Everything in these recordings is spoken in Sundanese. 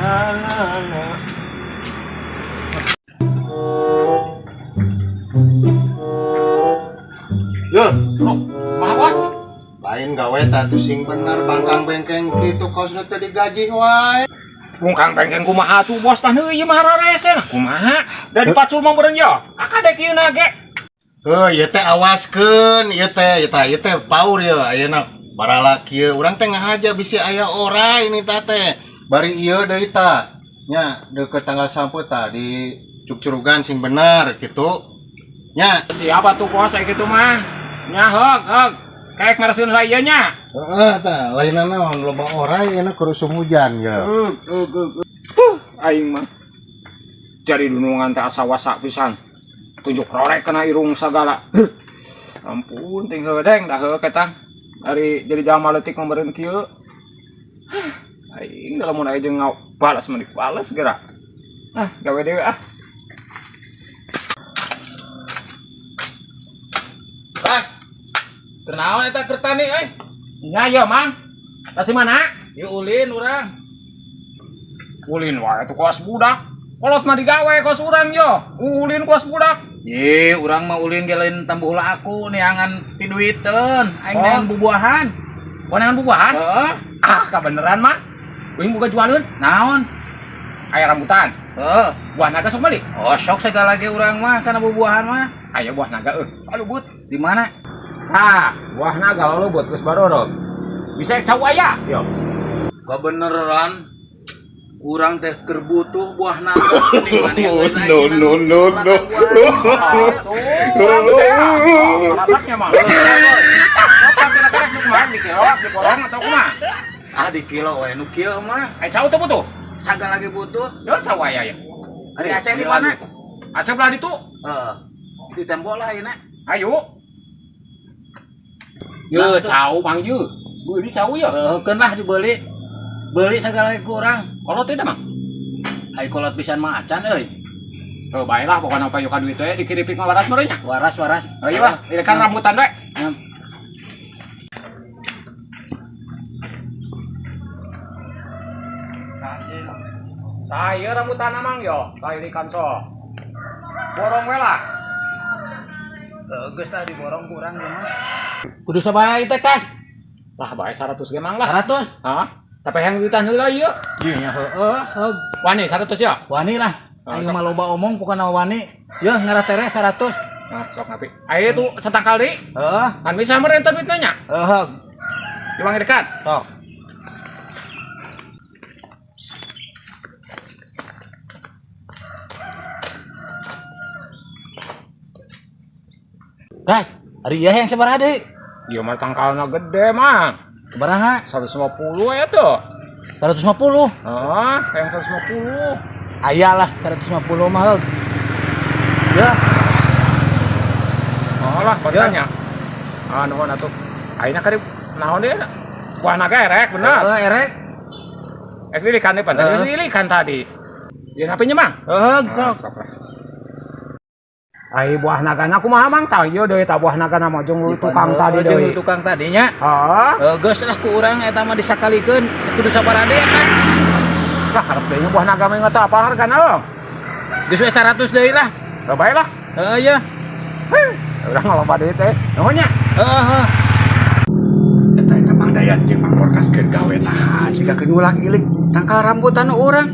Na na na. Yo, Oh, kumaha, Bos? Lain gawe tah tuh sing bener bangkang bengkeng kitu kosna teh digaji wae. Bungkang bengkeng kumaha tuh, Bos? Tah ieu mah rarese lah kumaha? Da dipacul mah meureun yo. Akadek ieu na ge. Heuh, ieu teh awaskeun, ieu teh, ieu teh, ieu teh paur ieu ayeuna barala kieu. Urang teh ngahaja bisi aya ora ini tah teh. Bari ieu deui tah. Nya deukeut tanggal 10 tah di cukcurugan sing bener kitu. Nya. Siapa tuh, Bos, kayak gitu mah? Nya heug heug. Kayak meresin lah ieu nya. Heeh tah, lainna naon loba ora ayeuna kurusum hujan ye. Heug heug heug. Aing mah. Jadi dunungan teh asa wasa pisan. Tunjuk rorek kena irung sagala. Huh. Ampun, ting heudeng dah heuh ketang. Ari jadi jalma leutik mah meureun kieu. Aing da lamun aya jeung balas mah dibales geura. Ah, gawe deui ah. Bas. Kenaon eta keur tani euy? Nya ieu Mang. Tasi mana? Ieu ulin urang. Ulin wae tuh kos budak. Kolot mah digawe kos urang yo. Ulin kos budak. Ye, urang mah ulin ge lain tambuh laku neangan piduiteun, aing Oh. neangan bubuahan. Konangan bubuahan? Heeh. Ah, kabeneran mah. Uing buka jualun. Naon? Aya rambutan. Heeh. Buah naga sok beli. Oh, sok segala ge urang mah kana bubuahan mah. Aya buah naga euy. Alubut. Di mana? Ah, buah naga lolobot geus barorot. Bisa cau aya. Yo. Kabeneran urang teh keur butuh buah naga. No, no, no, no. Tuh, urang teh. Oh, masaknya mah. Apa kira-kira nu kumaha di kilo, di porong atau kumaha? Ah, di kilo we nu kieu mah. Eh, cau teu butuh. Sagala ge butuh. Yo cau aya ya. Ari Aceh di mana? Aceh belah ditu. Heeh. Di tembok lah ayeuna. Ayo. Yo, cau mang ye. Beuli cau ye. Heeh, keun lah dibeli. Beli sagala ge ku urang. Kolot teh mah. Ai kolot pisan mah acan euy. Oh, baiklah pokoknya apa ka duit we dikiripik mah waras meureun nya. Waras waras. Ayo lah, ini kan rambutan we. Ya. Tah ieu rambutan mang yo, tah ini kan so. Borong we lah. Heeh, geus lah diborong ku urang ieu mah. Kudu sabaraha ieu teh, Kas? Lah bae 100 ge mang lah. 100. Hah? Tapi yang duitan heula ieu. Ieu nya heeh, heug. Wani 100 ya? Wani lah. Ah, Aing sok. mah loba omong pokona wani. Yeuh ngarah tere 100. Nah, sok ngapi. Ayo tuh setangkal deui. Heeh, Kan bisa meureun teh duitna nya. heeh. Diwangi dekat. Sok. Kas, ari ieu yang sabaraha deui? Ieu mah tangkalna gede mah. Sabaraha? 150 ya tuh. 150. Ah, yang 150. Aya lah 150 mah heug. Ya, Oh lah kontennya. Ah, nuhun atuh. Ayeuna karib naon deui? Buah naga erek bener. heeh erek. Eh lilikan depan tadi Heeh. geus lilikan tadi. Ieu napinya mang? Heeh, sok. Sok lah. Ai buah nagana kumaha mang tah ieu deui tah buah nagana mah jeung tukang tadi Jeung deui. tukang tadinya. Heeh. Heuh, geus lah ku urang eta mah disakalikeun kudu sabaraha deui eta. Lah karep deui buah naga mah teh apa hargana euy? Geus we 100 deui lah. Heuh bae lah. Heeh ya. Heh, urang ngaloba deui teh. Nuhun nya. Heeh, heeh. Eta eta Mang Dayat jeung Mang Porkas keur gawe nahan siga keur ngulak ilik tangkal rambutan urang.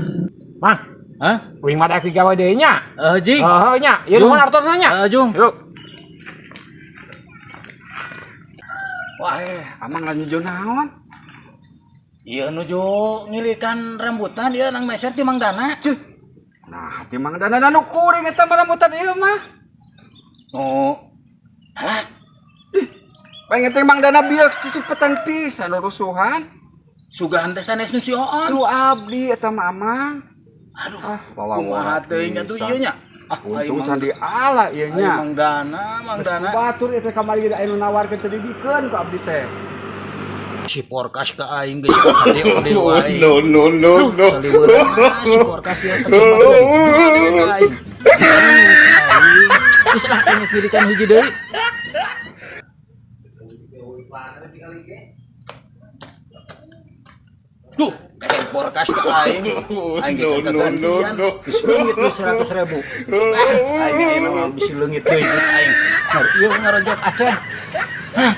Mang, Hah? uing mah daek gawe deui nya. Heeh, Jing. Heeh nya, ieu Jung. nuhun artosna nya. Heeh, Jung. Yuk. Wah, amang lanjut naon? Ieu nuju ngilikan rambutan ieu nang meser ti Mang Dana. Cuh. Nah, ti Mang Dana nu kuring eta mah rambutan ieu mah. Nu. Alah, Pengen teh Mang Dana bieu cicipetan pisan rusuhan. sugan teh sanes nu si Oon. Nu abdi eta mah amang. Aduh, Ah, kumaha teuing atuh ieu nya? Ah, ai Untung Mang can diala ieu ai nya. Mang Dana, Mang Dana. Batur ieu teh kamari ge aya nu nawarkeun teh dibikeun ku abdi teh. Si Porkas ka aing geus kade ode wae. No, no, no, no. Saliweuran si Porkas ieu terjebak deui ka aing. Aduh, aing. Geus lah aing pilikan hiji deui. Duh, Eh, porkas ka aing. Aing geus kagantian. Geus leungit we 100.000. Ah, aing ayeuna mah bisi leungit deui duit aing. Nah, ieu ngarojok Aceh. Hah.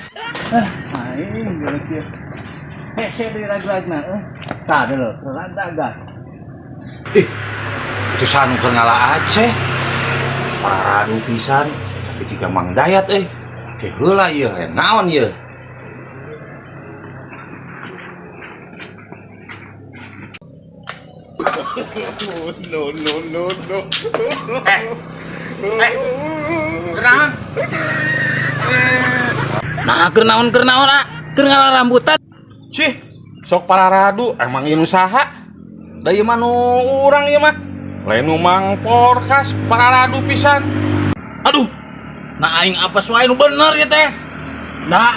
Ah, aing geus ieu. Hese deui rag-ragna euy. Tah deuleu, rag-ragan. Ih, itu sanu keur ngala Aceh. Pararadu pisan, tapi jika Mang Dayat euy. Ke heula ieu, naon ieu? No no no no. Eh. Eh. Kenaon? Nah, keur naon ah? Keur ngala rambutan. Cih, sok pararadu emang ieu nu saha? Da ieu mah nu urang ieu mah. Lain nu Mang Porkas pararadu pisan. Aduh. Nah aing apa wae nu bener ieu teh. Nah,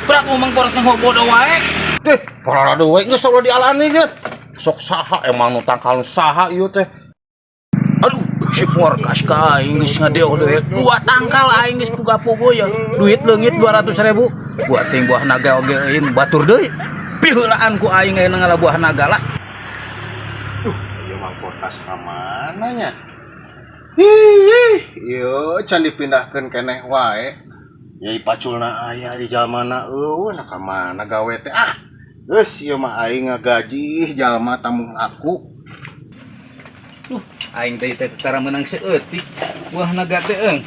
berak ngomong porkas bodoh wae. Deh, pararadu we geus ulah dialani ge. Sok saha emang nu tangkal nu saha ieu teh. Aduh, si porkas ka aing geus ngadeo duit. Dua tangkal aing geus puga-pugu ya. Duit leungit 200.000. Buat ting buah naga oge euy batur deui. Piheulaan ku aing ayeuna ngala buah naga lah. Ieu Mang Porkas ka mana nya? Ih, ieu can dipindahkeun keneh wae. Yai paculna aya di jalmana eueuh nah ka mana gawe teh ah. Geus ieu mah aing ngagaji jalma tamu aku. Duh, aing teh teh tara meunang seeutik buah naga teh eung.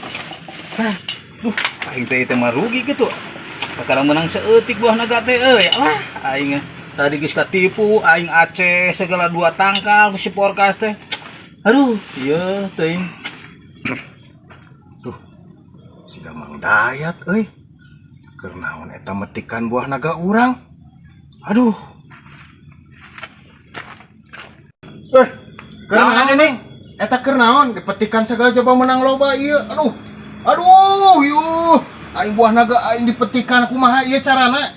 Hah, duh, aing teh teh mah rugi kitu. Kakara meunang seeutik buah naga teh euy. Alah, aing tadi geus katipu, aing Aceh segala dua tangkal ku si porkas teh. Aduh, ieu teuing. Duh, siga Mang Dayat euy. Keur naon eta metikan buah naga urang? Aduh. Eh, keur Naon naon ini? Eta keur naon dipetikan segala coba menang loba ieu. Aduh. Aduh, yuh. Aing buah naga aing dipetikan kumaha ieu carana?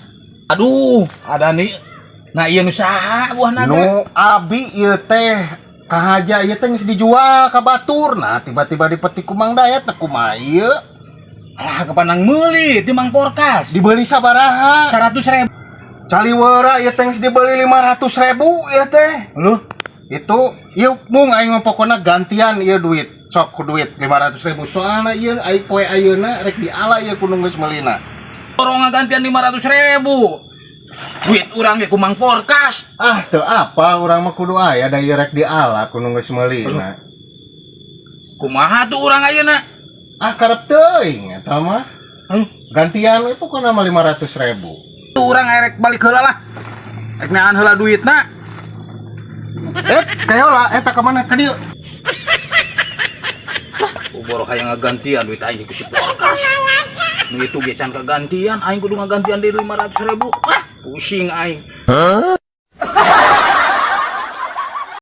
Aduh, ada nih. Nah, ieu nu saha buah naga? Nu abi ieu teh kahaja ieu teh geus dijual ka batur. Nah, tiba-tiba dipetik ku Mang Dayat teh kumaha ieu? Alah, kapan meuli di Mang Porkas? Dibeli sabaraha? 100.000. Caliweura ieu teh geus dibeli 500.000 ieu teh. Loh, Itu ieu mung aing mah pokona gantian ieu duit. Sok ku duit 500.000 soalna ieu aing poe ayeuna rek diala ieu ku nu geus meulina. Orang ngagantian 500.000. Duit urang ge ku Mang Porkas. Ah, teu apa urang mah kudu aya da ieu rek diala ku nu geus meulina. Kumaha tuh urang ayeuna? Ah, karep teuing eta mah. Aduh, Gantian we pokona mah 500.000. tuh urang erek balik heula lah. Rek neangan heula duitna. Eh, kayola eta ka mana ka dieu? Boro hayang ngagantian duit aing ku si Porkas. Nu itu ge can kagantian, aing kudu ngagantian deui 500.000. Ah, pusing aing.